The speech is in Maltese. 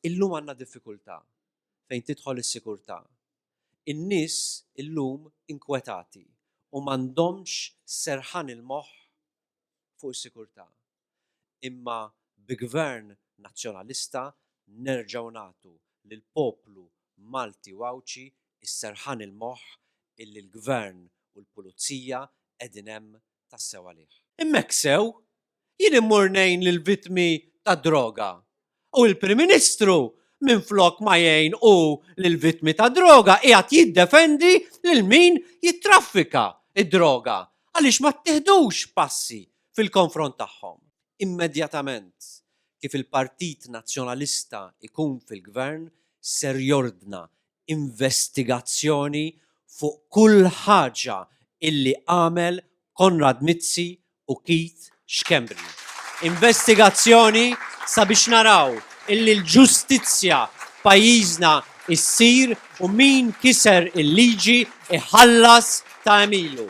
Illum għandna diffikultà fejn tidħol is-sikurtà. In-nies illum inkwetati u m'għandhomx serħan il-moħħ fuq is-sikurtà. Imma bi Gvern Nazzjonalista nerġgħu nagħtu lill-poplu Malti u Għawdxi s-serħan il-moħħ illi l-Gvern u l-Pulizija qegħdin hemm tassew għalih. Imma hekk sew, jien immur ngħin lill-vittmi tad-droga u l-Prim Ministru minflok ma jgħin hu lill-vittmi tad-droga qiegħed jiddefendi lil min jittraffika d-droga għaliex ma ttieħdux passi fil-konfront tagħhom. Immedjatament kif il-Partit Nazzjonalista jkun fil-Gvern ser jordna investigazzjoni fuq kull ħaġa illi għamel Konrad Mizzi u Keith Schembri. Investigazzjoni sabiex naraw illi l-ġustizzja f'pajjiżna issir u min kiser il-liġi iħallas ta' għemilu.